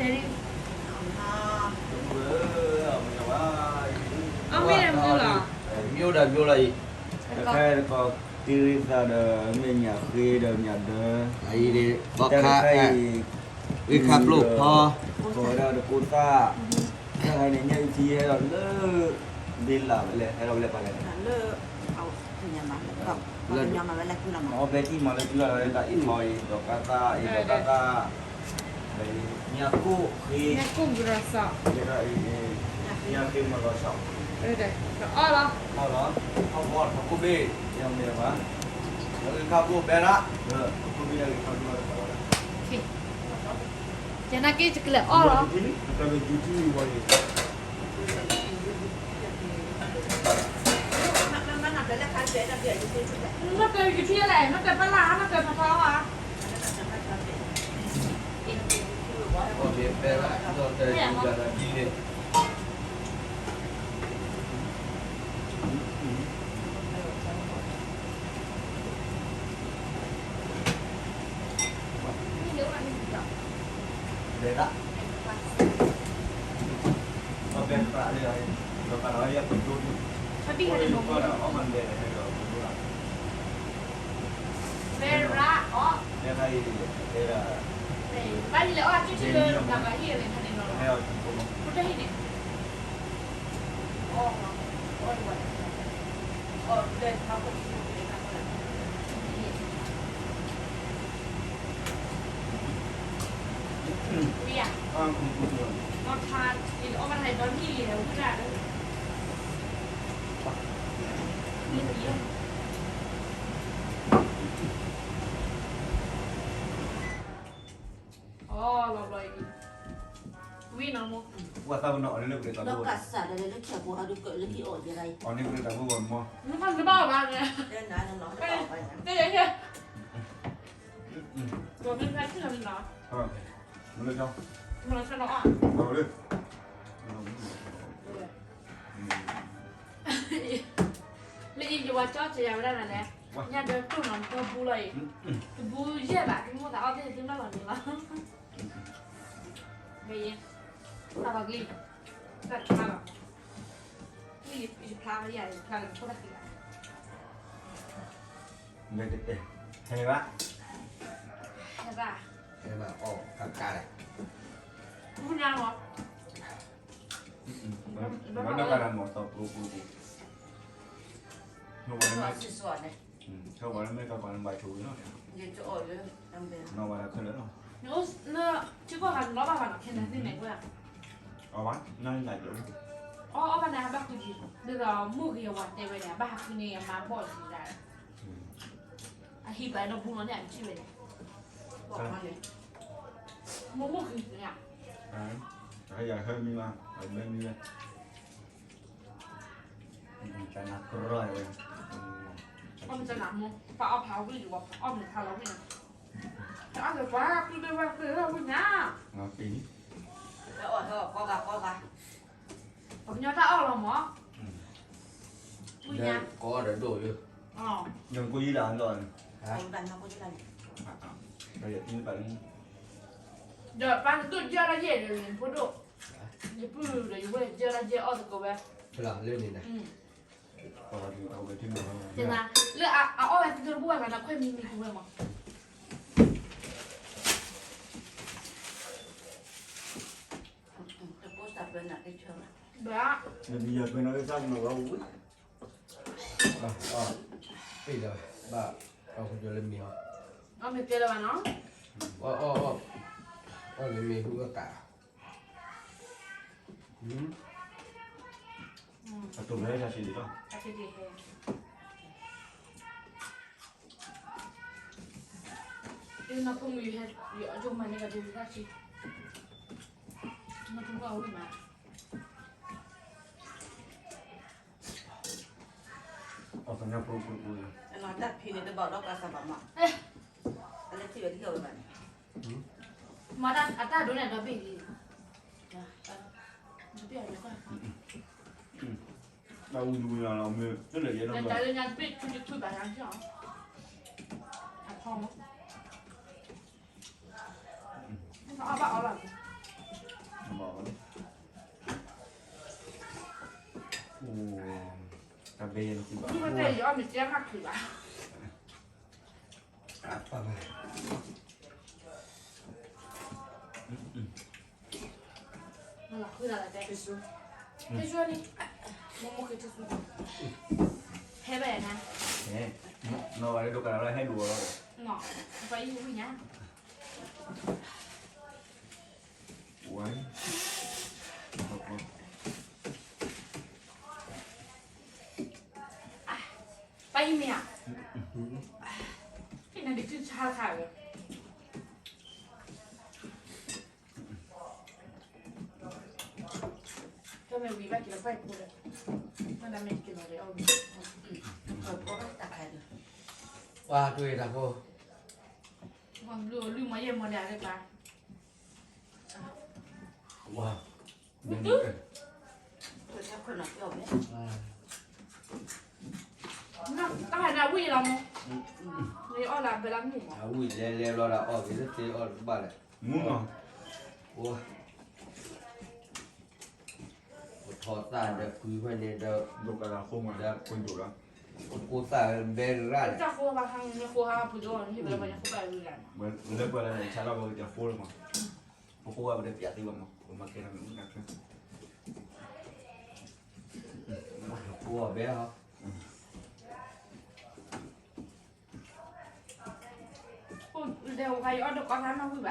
တဲလံ, အမ့ၢ်တမ့ၢ်လီၤ, မ့ၢ်အိၣ်ဒီးမ့ၢ်အိၣ်လီၤအံၤ, တခါတကီး တ့ရ့သးဒီးမ့ၢ်ညၣ်ဃ့ဒီးညၣ်ဒၢ, တၢ်တခါအံၤ ဂ့ၢ်ခါပျိၢ်ဖီ, ကိးဝဲဒၣ်တကိးသၣ်, တၢ်တခါန့ၣ် ညၣ်အုၣ်ထံဟဲဒီးလၢ ဒ့လးဝဲလဲၣ် ဟဲဒီးဝဲလဲၣ်ပာ်လဲၣ်, လၢ အီၣ်ဘဲထံမၤလၢကုလီၤ တၢ်အ့ၣ်ဖီအံၤ ဒီးကါသၣ်အံၤ ဒီးကါသၣ် ညၣ်ကိၣ်ဃ့, ညၣ်ကိၣ်မုၢ်ဒီးစီၤ, ညၣ်ဃ့မုၢ်ဒီးစီၤ, အီၣ်လီၤ, အီၣ်လီၤ, ထီၣ်ဘီထီၣ်ကိၣ်ဘ့ၣ်, ယမ့ၢ်ဘၣ်, လၢဂ့ၢ်ခါဘိဘဲရၣ်, ထီၣ်ကိၣ်ဘ့ၣ်လၢဂ့ၢ်ခါဘိလီၤ, ယနာ်က့ၤတကလဲၤအီၣ်လီၤ. မ့ၢ်ကယူၤထံလဲၣ်, မ့ၢ်ကပလၢ်, မ့ၢ်ကဖးဖီဧါ. ဝံၤနီၤမိၢ်, ဝဲသးပနီၣ်အီၤန့ၣ်လၢပကတၢ်ဘိ, အီၤန့ၣ်ပကတၢ်ဘိဘၣ်မီၢ်, မ့ၢ်ဖဲဆ့ၣ်နီၤနီၤ, မ့ၢ်လၢ, လၢအံၤယဝၤကၠီစၢၤယၤဝဲဒၣ်နၤလဲၣ်, ညၣ်ဒၢတိၢ်နီၤတဘူလီၤအံၤ, တဘူယဲၢ်ဘၣ် တမ့ၢ်သးအီၣ်သ့ၣ်သုမၢလီၤန့ၣ်လီၤ, မ့ၢ်ယဲ, သးလီၤကလံၤ, သးတဖျါလီၤ, ယဖျါလီၤယၤ ယဖျါလီၤယဖိတၢ်ဃံလၤ, ဟဲဘၣ်, ဟဲဘၣ်, ဟဲဘၣ်အီၣ်ကါကါလဲၣ်, ဝူနၤလီၤ, ဘၣ်ဒၣ်မၤသီပူၤပူၤ, ထီၣ်ဝဲလၢမ့ၢ်ကီၢ်ပၤန့ၣ်ဘၣ်ဆိၣ်ဝဲလီၤ, နီၢ်ဝဲဒၣ်ခဲလၢာ်လီၤ, ထံကီၢ်ဂၤန့ၣ် လီၤဘၣ်ဘၣ်နီၤ ခဲန့ၣ်သ့ၣ်မ့ၢ်ဝဲ, အီၣ်ဘၣ်, အီၣ်ဘၣ်န့ၣ် အဘၣ်ဃုဒံး, ဒ်သိးမိၢ်ဂ့ၤအဝၤတဲဝဲန့ၣ် အဘၣ်ဟးဃုန့ၣ် အမါဘီၣ်ဒံးဒၣ်, အဟံၣ်ပာ်ဒီးဘူးလီၤန့ၣ် အကထံၣ်ဝဲန့ၣ်, မိၢ်မိၢ်ဃံၤန့ၣ်, ယဟဲမံလီၤ, အဘဲမံဝဲ ကနၤကရၢဝဲ, အီၣ်မ့ၢ်ကနၤမိၢ် ပှၤအီၣ်ဖးဝံၣ်ဒီး အီၣ်မ့ၢ်ဖးလီၤဝံၣ်န့ၣ်, တအီၣ်လၢပှၤ ပုၢ်ဘ့ၣ်ဝဲၢ်ဃ့ၢ်ဝံၣ်ညါ, ပှၤကညီတၢ်အီၣ်လီၤမး, ဝံၣ်ညါ, ကိးဒီးဒိၣ်လၢ, ယကိးယံၤဒၣ်လီၤန့ၣ်, ဒီးပၢ်နဒိၣ်ယဲၢ်ဒၣ်န့ၣ် ဖိဒိၣ်, ယပုၢ်ဒီးယဝဲၢ်ယဲၢ်ဒၣ်ယဲၢ်အီၣ်သကိးဝဲ, လၢန့ၣ်, လၢအအီၣ်ဝဲသ့ၣ်တဘိဝဲမးဒီး ခွဲမံမံကဝဲမး, ဘၣ်, ဘၣ်, အီၣ်မ့ၢ်ကဲလၢၤဘၣ်နီၤ, အီၣ်, အီၣ်လၢမ့ၢ်ဟူအကး, အတိၢ်ဖဲတၢ်ဆံးဒံးလီၤ, နီၢ်ဖိမုၣ်ယဟဲ, ယအီၣ်ကၠိမၤန့ၢ်ကဒီးတၢ်ဆံး, နီၢ်ဖိမုၣ်အဝံၣ်မး အီၣ်သညါပူၤပူၤပူၤ, တၢ်ဖံးန့ၣ်တဘၣ်ဒီးကါစၢ်ဘၣ်မး, အလဲၤထံၣ်ဝဲတဟ့ၣ်ဝဲဘၣ်န့ၣ်, မၤတၢ်အတၢ်ဒိးန့ၣ်ဒီဘ့ၣ်လံ, တၢ်ဝံၤဝံၤလီၤမ့ၢ်တလၢာ်ယဲလီၤ, တၢ်လၢညါတဘ့ၣ်ထူတထူဘၣ်ယၤ, အထီမး, အဘၣ်အီၣ်လီၤ, မ့ၢ်တဲယီၤမ့ၢ်တဲမၤခုးဘၣ်. နလီၤဃုသးလၢတဲ, ဟဲဆူန့ၣ်, မိၢ်မိၢ်ဃ့ထူဆူ, ဟဲဘၣ်ယၤနၤ, နီၢ်ဝဲဒိးကရၤလၢဟဲဒိၣ်လီၤ, ပှၤအံၤဝံၣ်ညါ, ဝဲ ပၢ်အံၤမ့ၢ်ဧါ, ဖဲနၤဒုးဆါခါဝဲ, တမ့ၢ်ဝံၤဘၣ်က့ၤလီၤပၢ်အံၤဖိဒီး, မ့ၢ်တမ့ၢ်က့ၤလီၤဒီးအီၣ်ဝံၤ, ပှၤတူၢ်တၢ်ဖိ, ပှၤဘျုးအီၤလွံၢ်မီၤယဲၢ်မီၤလၢအရ့ပၢ်, ဝါ, တၢ်ဟဲဒၣ်ဝံၣ်လီၤမး, အဝံၣ်လဲၤလဲၤဘျီဒီးအီၣ်က့ၤသ့အီၣ်တဘၣ်လဲၣ်, မူနီၤ, ပထီၣ်သၣ်ဒီးကွံဖဲန့ၣ်ဒီး, ဒိၣ်ကလၤဃိမး, ဒီး, ပကိးသၣ်ဘဲရၣ်လဲၣ်, လၢပှၤလၢဆါလီၤပကတဲဃိလီၤမး, ပဃိဘၣ်ပတပျးသ့ဘၣ်မး, ပမၤကဲထီၣ်မ့ၢ်မုၢ်နၤချၢ, ပဃိဘၣ်ဘဲဟီ, ဒီးဝဲယအီၣ်ဒိးကီၢ်သၣ်နီၢ်ဝံၣ်ဘၣ်,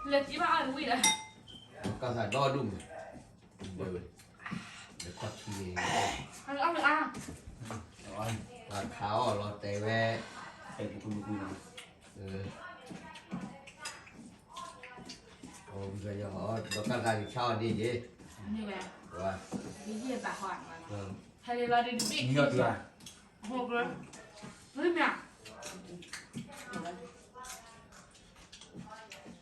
လဲၤတံၢ်ဘၣ်အီၣ်တဝံၣ်ဒီး, ကီၢ်သၣ်ဒီဒူၣ်မး, ဒီးခီၣ်ထံန့ၣ်, အီၣ်မ့ၢ်အါ, ပှၤခးအီၣ်လီၤတဲာ်ဝဲ, ဒီးကီၢ်သၣ်န့ၣ်ဆါအီၣ်ဒ်ယ့ၣ်, ဝဲ, ဟဲလီၤဒ်တဘ့ၣ်ခံ,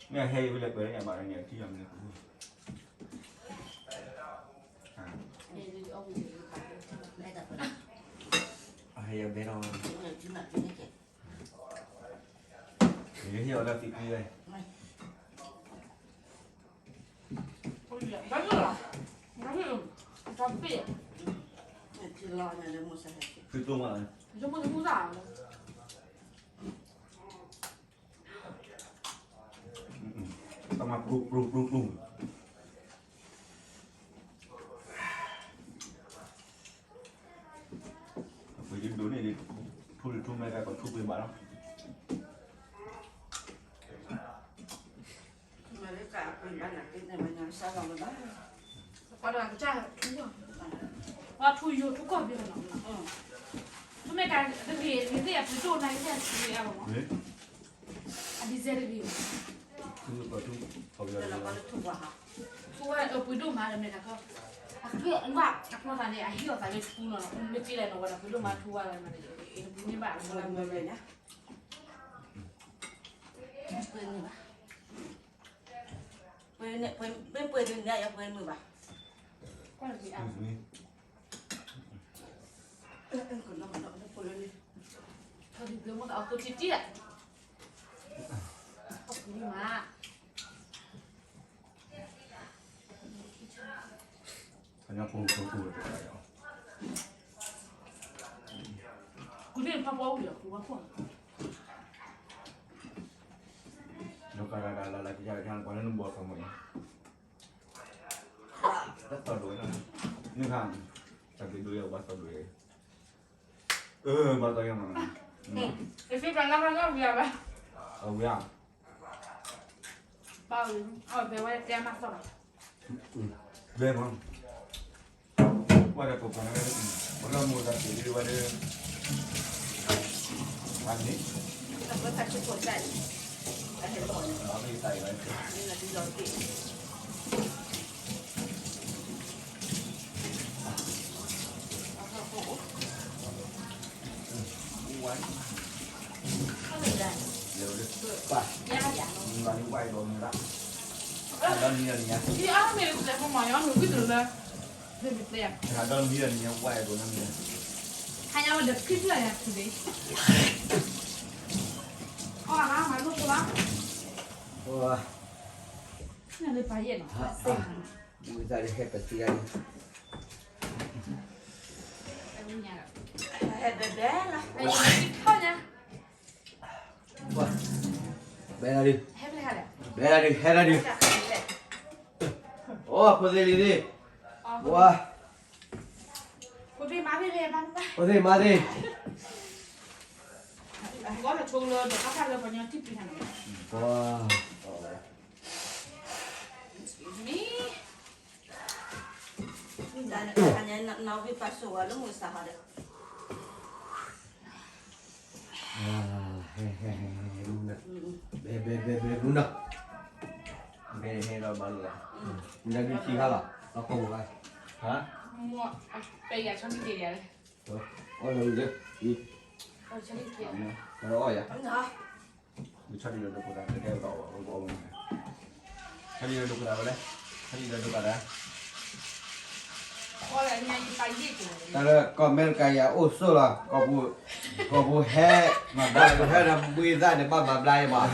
မ့ၢ်ဟဲဝဲလဲၤပှဲၤလၢညါဘၣ်န့ၣ် ထံၣ်ယၤမ့ၢ်လၢပူၤ, ဟဲယဘဲထီၣ်, ယဟ့ၣ်အီၤလၢသံကွံဝဲ, ဘၣ်လီၤ, ဘၣ်လီၤ, တၢ်ပ့ၢ်, ဖုတိၢ်မး, ယမိၢ်တမူသၣ်လီၤ, တၢ်မၤပျူၤပျူၤပျူၤ, အပှ့ၤဒိၣ်န့ၣ်, ထူလံၤထူမဲတၢ်ကီထူပှ့ၤဘၣ်လီၤ, မ့ၢ်လၢကပှ့ၤဘၣ်နၤသ့န့ၣ် မ့ၢ်ညါစၢ်လီၤဝဲဘၣ်, ပှၤတဂၤကစၢ်ထူ, ပှၤထူယိာ်ထူကီၢ်ပယီၤနီၤ, မ့ၢ်တၢ်တဂ့ၤ နသ့ၣ်အပှ့ၤဒိၣ်နၤ ယသ့ၣ်အထူအါဘၣ်မး, အဒံးစဲတဂ့ၤ, ထူဝဲအပှ့ၤဒိၣ်မးလၢမဲာ်တၢ်ကီ, အဝဲအဖျီသးန့ၣ် အဟ့ၣ်အီၤသးလၢထူနီၤ, မ့ၢ်က့လဲၣ်နီၤ ဝဲဒၣ်ပှ့ၤဒိၣ်မးထူဝဲလီၤ, နပှ့ၤန့ၢ်ဘၣ်အမူလၢမူလၢညါ, ပှ့ၤန့ၢ်ဘၣ်, ပှ့ၤန့ၢ်, ပှ့ၤန့ၢ်ယပှ့ၤမုာ်ဘၣ်, ကွၢ်လၢပှ့ၤအါ, ကနီၤကနီၤလၢပှ့ၤန့ၢ်, ထီၣ်ဒုးပှ့ၤမ့ၢ်အီၤကိးထံထံဧါ, အပှ့ၤမး ကညီဖိဖိဖိတခါယီၤ, ကူန့ၣ်ဖးပှၤအိၣ်ဒီးကူဝဲခိၣ်, ဒီးကရၤဒၣ်လၢလၢကယၤကယၤပှၤလၢနဘီၣ်သးမီၢ်အံၤ, တၢ်သီၣ်ဒိၣ်ဝဲ, န့ၣ်ခါ, တၢ်က့ၤဒိၣ်ယဲၢ်ဘၣ်သီၣ်ဒိၣ်ယဲၢ်, အၢ ဘၣ်သီၣ်ယဲၢ်မး, အဝဲ, အဝဲ, ဘဲမး ဝဲဒၣ်ပပှၤန့ၣ်, ပလီၢ်မိၢ်တၢ်ပ့ၤလၢဝဲလၢ, ဝါန့ၣ်, ဘၣ်မ့ၢ်သးအံၤလီၤ, ဝါ, ပၢ်, မၤန့ၢ်ဝဲဒီးန့ၣ်လီၤ, ဒီနံၤဒီနံၤညါ, ဒီနံၤဒီနံၤညါ, ဝဲဒီးန့ၣ်, ဟါညါဝဲဒီးခံဖျၢၣ်ညါထူဒီး, အီၣ်ဟါမၤလိဖိလီၤ, နလၢပၢ်ယဲၢ်နီၤ, ဝံသးဒီးဟဲပသံဂၤန့ၣ်, ဟဲဘဲဘဲလီၤ, ဘဲလီၤဒုး, ဘဲလီၤဒုး, ဟဲလီၤဒုး, အိၣ်ဖိသ့ၣ်လံၤသ့ၣ်, ဝါ, ဖိသ့ၣ်မါသ့ၣ်, ဝါ, နီၢ်ဝံပၢ်စိဝဲလၢမုၢ်စါဟီဒီး, ဘဲဘဲဘဲဘဲမုၢ်နီၤ, မ့ၢ်ဟဲဒီးဘၣ်လီၤ, မ့ၢ်ဒၣ်ဒုးခံခါလီၤ, လီၤကီၢ်ပူၤခါ, ဟါ, ပဲယၤဆီန့ၣ်က့ၤယၤလဲၣ်, အီၣ်လၢဝံၤလၢ, အီၣ်ယၤ, ဆီဒံၣ်လၢဒိၣ်ခိၣ်ဒၣ်, ဆီဒံၣ်လၢဒိၣ်ခိၣ်ဒၣ်ဝဲလဲၣ်, ဆီဒံၣ်လၢဒိၣ်ခိၣ်ဒၣ်, တၢ်လၢကီၢ်အမဲရကၤယၤအိၣ်ဆိးလီၤ, ကီၢ်ပူၤဟဲ, ကီၢ်ပူၤဟဲဒီးဘှံးသၣ်န့ၣ် ဘၣ်မၤဘျါအံၤမး,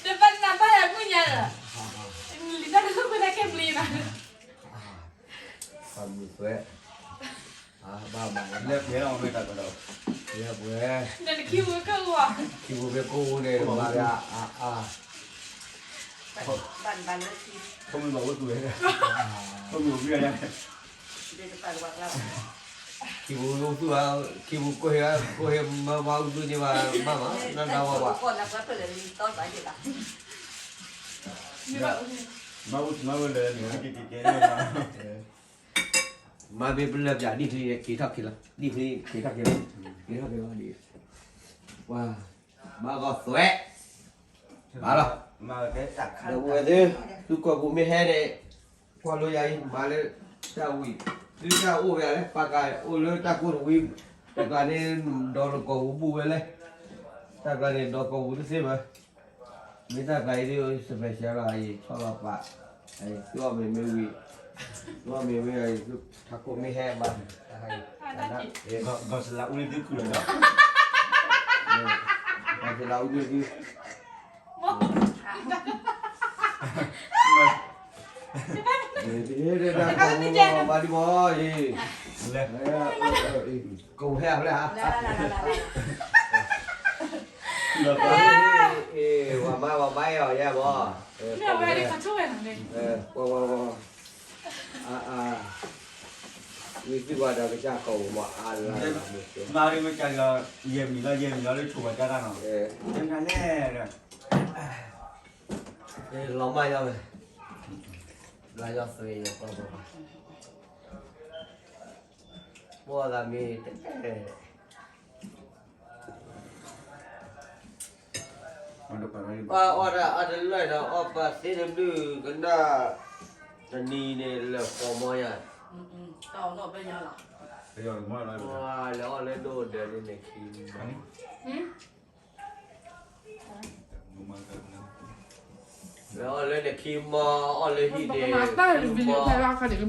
တဘၣ်နဘၣ်ယၤမုၢ်ညါဒီး, လံာ်တၢ်တလိၣ်ကွဲးတၢ်ခဲဘျ့နၤ, ဘၣ်မုာ်သွဲ ဘၣ်မၤလၢပှဲၤလီၤ, မ့ၢ်တၢ်ကဒီး, လၢပှဲၤ, ခံပူၤမ့ၢ်ကအိၣ်န့ၣ် မၤလၢအါအါ, ဘၣ်ဘၣ်လၢခံ, ခိၣ်မုၢ်ဘၣ်အိၣ်သူၣ်ဝဲ, ခိၣ်မုၢ်အိၣ်ဘၣ်ယါ, ခံပူၤအိၣ်သူၣ်, ခံပူၤကိၢ်ဟ့ၣ်, ကိၢ်ဟ့ၣ်မၤမၤအိၣ်သူၣ်န့ၣ်ဘၣ်, မၤမၤ, နနဝဲဘၣ် မၤအိၣ်မၤဝဲလၢန့ၣ်, မၤမ့ၢ်ပလၢပျၢ်ဒ်ဖဲက့ၤထီၣ်က့ၤလီၤ, ဒ်ဖဲက့ၤထီၣ်က့ၤလီၤ, က့ၤထီၣ်က့ၤလီၤဒ်, ပှၤ, ဘၣ်ဂီၤသွဲ, ဘၣ်လီၤ, ဒီပုၢ်ဝဲၢ်သ့ၣ်, သုကီၢ်ပူၤမ့ၢ်ဟဲန့ၣ်, ကွၢ်လိယၤအံၤ မၤလၢတၢ်ဝံၤ, သုတၢ်အိၣ်ဝဲလဲၣ်, ပာ်ကၤအိၣ်လၢတၢ်ကိၢ်တဝံၤ, တၢ်ကျါန့ၣ်, ဒီးနကီၢ်ပူၤဘူၣ်ဝဲလဲၣ်, တၢ်ကျါန့ၣ် ဒီးကီၢ်ပူၤတသ့ဘၣ် မ့ၢ်တၢ်ကျါအံၤဒ် special လီၤ, အံၤဆီလီၤပာ်, သုအီၣ်မ့ၤမ့ၢ်ဝံၤ, သုအီၣ်မ့ၤဝံၤအံၤ ထးခိၣ်မ့ၢ်ဟဲဘၣ်, တၢ်ဟဲအံၤ, ဂီၤစလးအူန့ၣ်သုခုလီၤဒီး, ဂီၤစလးအူန့ၣ်သု တၢ်ကီၢ်မီၤဘၣ်ဒံးမီၤအံၤ, လဲၤ, ကဟဲဖျဲၣ်ဧါ, ဝၤမါ ဝၤမါအီၤယဲမီၤ, ဝၤဝၤဝၤ, အါအါ, ဝံသံကွၢ်ဒီးကစၢ်ကီၢ်မီၤအါလါ, မၤရံမ့ၢ်ကၢ်ဒီး, ယဲၢ်မံၤလီၤ ယဲၢ်မံၤလီၤ လၢဆိၣ်ဝဲကၢ်တၢ်နီၤ, လဲၤ, လီၤမၢ်ယီၤဝဲ, ဘျါယီၤသွဲယီၤကီၢ်ဘၣ်, ဘီသးမ့ၢ်တဲ ပှၤအီၣ်တၢ်အါတလၢာ်ဒီး အီၣ်ပာ်သ့တဘျုးကနၣ်, တနံၤန့ၣ်လၢာ်ဃီမီယၤ, လဲၤအီၣ်လၢဒိၣ်ဒၢးန့ၣ်ခံ, လဲၤအီၣ်လၢန့ၣ်ခံမီ, အီၣ်လၢဟံၣ်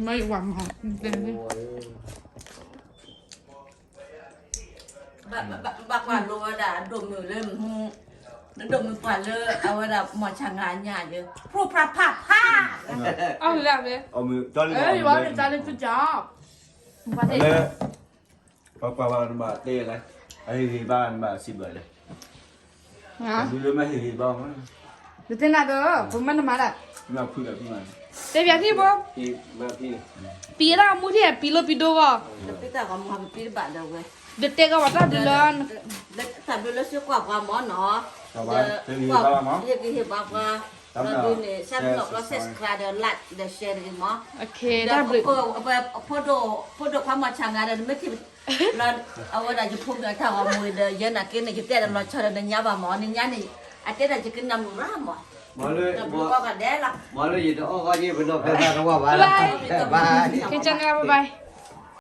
န့ၣ်, ဘၣ်ကွၢ်လိဝဲဒၣ် ဒိၣ်မုၢ်လၢ, ဒိၣ်မုၢ်ပှၢ်လၢအဝဲဒၣ်မီၤဆါငါအညၣ်ဒီး ပြိၣ်ပြၣ်ဖးဖး, အီၣ်လၢ, လၢ, ပကွၢ်ဘၣ်နဘၣ်တဲလဲၣ်, အဟ့ၣ်ဂ့ၤဘၣ်နဘၣ်စံးဘၣ်လဲၣ်, ဒုးလၢမ့ၢ်ဟ့ၣ်ဂ့ၤဘၣ်, နသ့ၣ်နၤဒီး ပမ့ၢ်နမၤဒၣ်, တဲပၠးထံၣ်ဘိ, ပံၤဒၣ်မူထံၣ် ပံၤလိပံၤဒိဂီၢ်, ဒတဲကီးပှၤတၢ်ဒုးလၢ, တၢ်ဘျုးလၢသုကွၢ်ပှၤမ့ၢ်နီၤ, ဟ့ၣ်ဂံၢ်ဟ့ၣ်ဘါပှၤ, ဒီးဒုးန့ၣ် ဆၢဖျိးဘျီ subscribe ဒီး like ဒီး share တဂ့ၤမ့ၢ်, ဒီး ဖိဒိၣ်ခွါမီၤဆါငါဒီး နမ့ၢ်ထံၣ်လီၤ, အဝဲဒၣ်ယဖိမုၣ်အတၢ်ဂီၤမူဒီး ယဲနာ်က့န့ၣ် ယတဲဒီးလီၤဆီဒီးနညါဘၣ်မ့ၢ်, နညါန့ၣ် အတဲဒီးယကနၣ်မုာ်ရၢမ့ၢ်, ဒီးဘျုးကီၢ်ကဒဲလီၤ, မ့ၢ်လၢယတအီၣ်ဂီၢ်က့ၤ ပနီၢ်ဖဲဘၣ်တဝၢ်ဘၣ်လီၤ, bye, bye, bye.